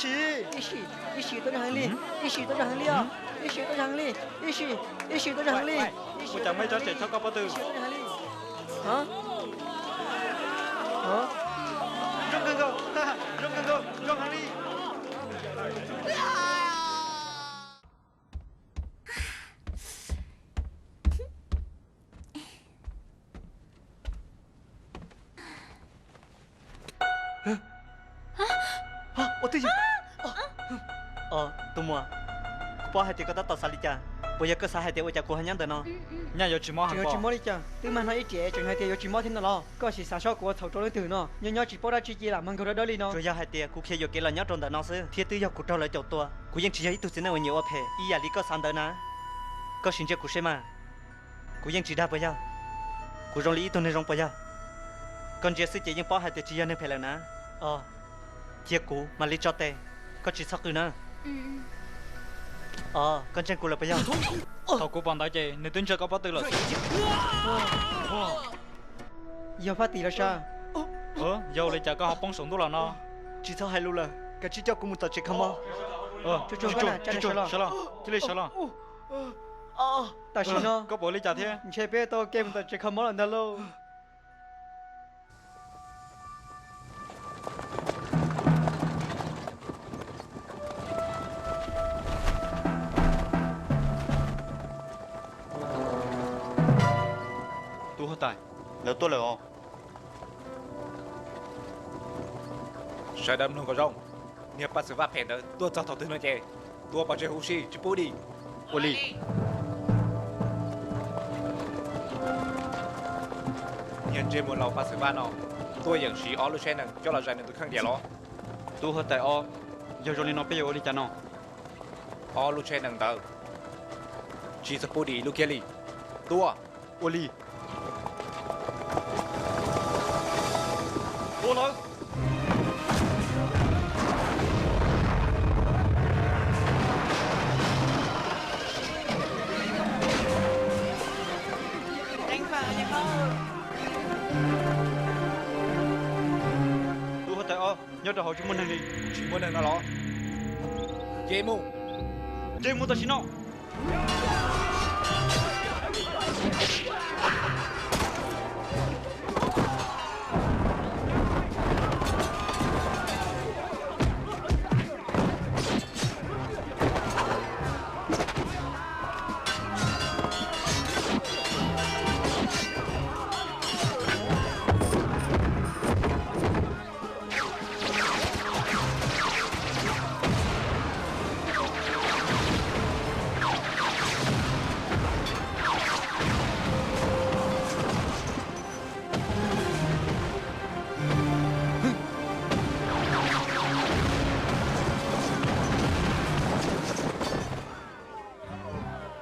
Ib sim, ib sim tuaj zoo heev li, ib sim tuaj zoo heev li os, ib sim tuaj zoo heev li, ib sim, ib sim tuaj zoo heev li, ib sim tuaj zoo heev li, ib sim tuaj zoo heev li. Zoo kawg nkaus, zoo kawg nkaus, zoo heev li. Ua twj ywm. Tus muam, kuv paub hais tias koj tab tom xav li cas. Puas yog koj xav hais tias ua cas kuv ho nyob ntawm no? Nyaj yuav tsis mob heev, tsis mob li cas, twb mag no ib riam tseem hais tias yuav tsis mob thiab ntag los? Koj sim xav soj kuv ua txhaum rau leej twg no? Nyob nyob tsis paub dab tsi cia lam mag nkaug dawb dawb li no. Tsuas yog hais tias kuv khiav yuam kev los nyob rau ntawm no xwb, thiab twb yog kuv raug lawv caum tua. Kuv yeej tsis yog ib tug txiv neej uas nyiam ua phem ib yam li koj xav ntawd na. Koj sim ntsia kuv seb mas, kuv yeej tsis dag puas yog? Kuv zoo li ib tug neeg zoo puas yog? Koj ntsia xwb ces yeej paub hais tias tsis yog neeg phem lawm na. Os, cia kuv mam li tso tes, koj tsis txhob qw na. Os, koj ntseeg kuv lawm puas yog? Thaum kuv pom ntawd ces nws twb ntsia koj pob tw lawm xwb. Yog Faj Tim los sav? Yog ua li cas koj ho poob saum ntuj los no? Tsis txhob hais lus lawm, kav tsij coj kuv mus tom tsev kho mob. Cia li sawv los. Tam sim no koj puas ua li cas thiab? Ntshe peb tau kev mus tom tsev kho mob lawm ntag lauj. Tub huab tais, lawv tuaj lawm os. Sawv daws mloog kom zoo, niag Paj Xwm Vaj phem ntawd tuaj txog thaum twg no ces tua pov tseg huv si tsis pub dim. Ua li. Niag ntsej muag laus Paj Xwm Vaj no tuaj yeem siv ob lub tsheb nees coj los zais nws tus kheej diam los? Tub huab tais ob, yog zoo li no peb yuav ua li cas no? Ob lub tsheb nees ntawd tsis txhob pub dim lub kiag li. Tuaj. Ua li. Tua lawv. Tub huab tais ob, nyob rau hauv tsis muaj neeg li. Tsis muaj neeg no los? Nce mus. Nce mus tam sim no.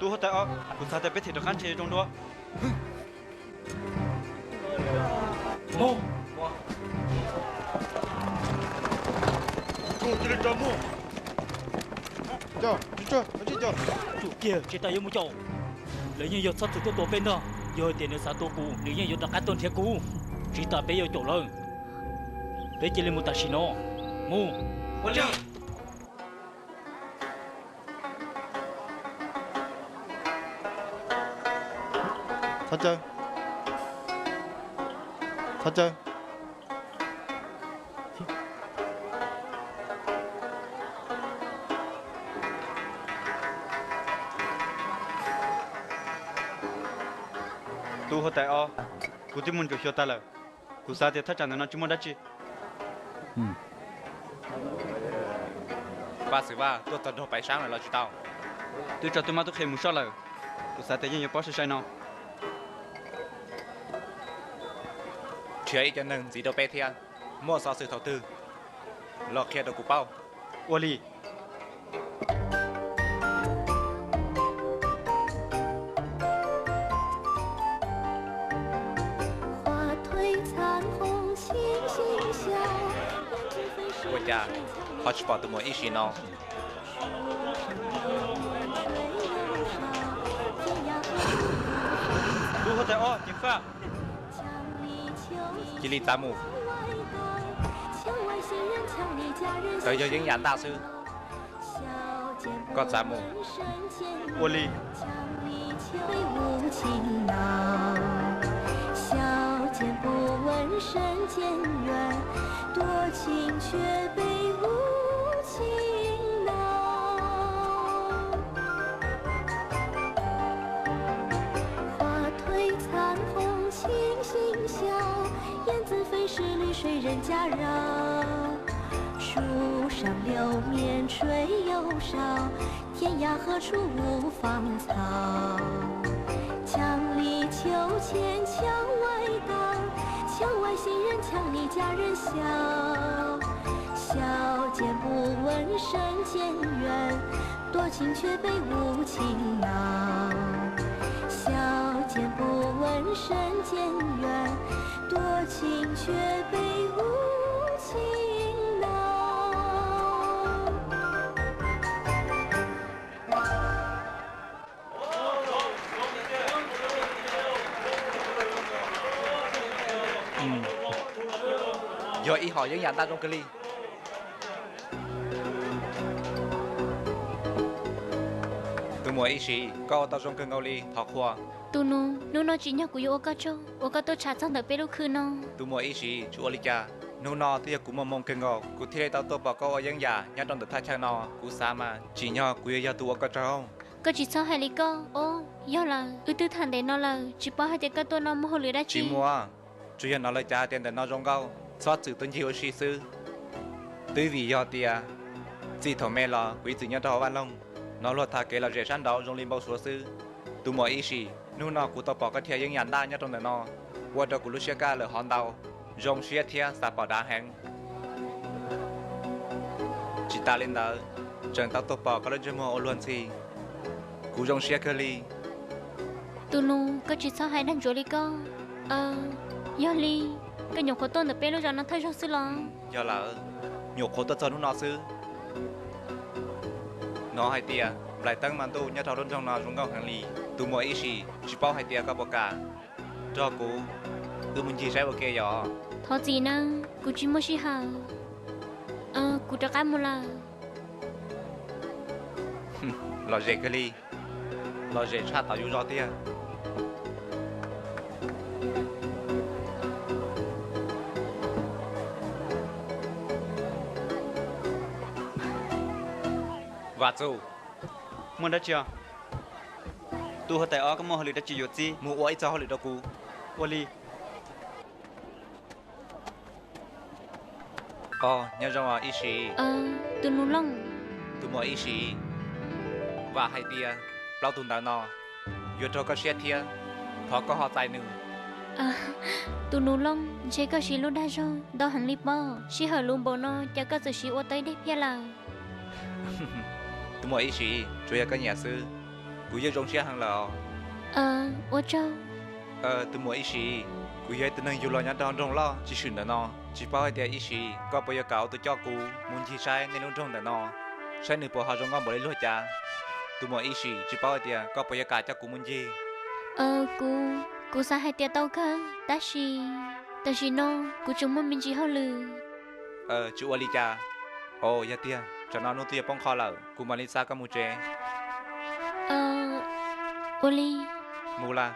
Tub huab tais ob, kuv xav tias peb them rov qab ntshe zoo dua. Tsum kiag, tsis tas yuav mus caum. Lawv yeej yog txhob txwm tuaj tua peb ntag. Yog hais tias nws xav tua kuv, nws yeej yuav rov qab tuaj nrhiav kuv. Tsis tas peb yuav caum lawv. Peb cia li mus tam sim no. Mus. Txhob caw. Txhob caw. Tub huab tais ob, kuv twb mus ntsuam xyuas tag lawm. Kuv xav tias thaj tsam ntawm no tsis muaj dab tsi. Paj Xwm Vaj tuaj txog nraug Paiv Saab lawm los tsis tau? Twb tso tub mab tub qhe mus soj lawm. Kuv xav tias yeej yuav paub sai sai no. Nrhiav ib co neeg ntxiv rau peb thiab, muaj xov xwm thaum twg los qhia rau kuv paub. Ua li. Ua cas ho tsis pom tus muam ib sim no? Tub huab tais ob, ceev faj. Cia li txav mus. Tawd yog yeeb yam ntaj xwb. Koj txav mus. Ua li. Yog ib hom yeeb yam ntaj zoo kawg li. Tus muam Ib Sim, koj ua tau zoo kawg nkaus li, thov qhuas. Tus nus, hnub no tsim nyog kuv yuav ua koj tsaug uas koj tuaj tsham txog ntawm peb lub khw no. Tus muam Ib Sim, tsis ua li cas, hnub no twb yog kuv muaj hmoo kawg nkaus kuv thiaj li tau tuaj pom koj ua yeeb yam nyob rau ntawm thaj chaw no. Kuv xav mas tsim nyog kuv yuav yog tus ua koj tsaug. Koj tsis txhob hais li koj os, yog lawm wb twb tham ntev no lawm, tsis paub hais tias koj tuaj no muaj hauj lwm dab tsi. Tsis muaj, tsuas yog hnov lawv cav tias ntawm no zoo nkauj, txhob txwm tuaj ncig ua si xwb. Twb vim yog tias txij thaum me los kuv ib txwm nyob rau hauv vaj loog, hnov luag tham kev lom zem sab nraud zoo li npau suav xwb. Tus muam Ib Sim, hnub no kuv tau pom koj dhia yeeb yam ntaj nyob rau ntawm no, ua rau kuv lub siab kaj lawm hov ntau, zoo siab thiab xav pom dav heev. Tsis tas li ntawd, tseem tau tuaj pom koj lub ntsej muag ua luag ntxhi, kuv zoo siab kawg li. Tus nus, koj tsis txhob hais dag ntsuav li koj. Yog li, koj nyuam qhuav tuaj ntawm peb lub zos no thawj zaug xwb los? Yog lawm, nyuam qhuav tuaj txog hnub no xwb. Hnov hais tias nplaim teeb mas ntuj nyob rau lub nroog no zoo nkauj heev li. Tus muam Ib Sim, tsis paub hais tias koj puas kam nrog kuv wb mus ncig saib ua ke yom? Thov txim nawb, kuv tsis muaj sij hawm. Kuv rov qab mus lawm. Lom zem kawg li, lom zem tshaj tau yus zos tiag. Vam Txus, muaj dab tsi os? Tus huab tais ob, koj muaj hauj lwm dab tsi yuav txib? Mus ua ib txog hauj lwm rau kuv. Ua li. Os, nyob zoo os Ib Sim. Tus nus Looj. Tus muam Ib Sim, vam hais tias plaub tug ntawv no yuav raug koj siab thiab, thov koj ho txais nws. Tus nus Looj, ntshe koj siv lub dag zog ntau heev li pob, sij hawm luv npaum no cas koj txawm siv ua tau ib daim phiaj lawm. Tus muam Ib Sim, tsuas yog koj nyiam xwb, kuv yeej zoo siab heev lawm os. Ua tsaug. Tus muam Ib Sim, kuv yog ib tug neeg yug los nyob rau nroog loj tsis swm ntawm no, tsis paub hais tias Ib Sim koj puas yuav kam ua tus coj kuv mus ncig saib nej lub nroog ntawm no, saib nws puas ho zoo nkauj npaum li luag cav. Tus muam Ib Sim, tsis paub hais tias koj puas yuav kam coj kuv mus ncig. Kuv, kuv xav hais tias tau kawg, tab sis tam sim no kuv tseem muaj me ntsis hauj lwm. Tsis ua li cas. Os, yog tiag, tsam no hnub twb yuav poob qho lawm, kuv mam li xa koj mus tsev. Ua li. Mus lawm.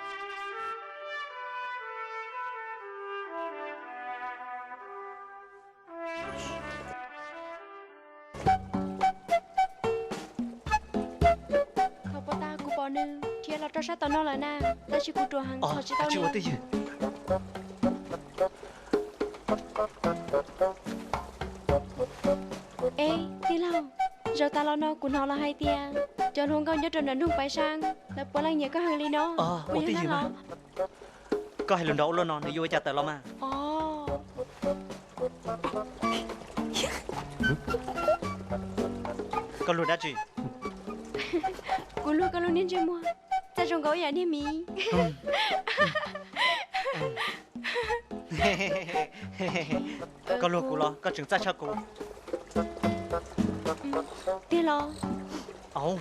Thaum puag ta kuv pom nws khiav los rau sab tom no lawm na, tab sis kuv ruam heev txhom tsis tau nws. Eb, tij laug, zaum tas los no kuv hnov los hais tias cov hluas nkauj nyob rau nram nroog Paiv Saab lawv puav leej nyiam koj heev li no. Puas yog na los? Koj hais lus nrov ua luaj no nws yuav ua cas tawm los mas? Koj luag dab tsi? Kuv luag koj lub niag ntsej muag, txaij zoo nkaus ib yam niag miv. Koj luag kuv los koj tseem txaij tshaj kuv? Tiag los?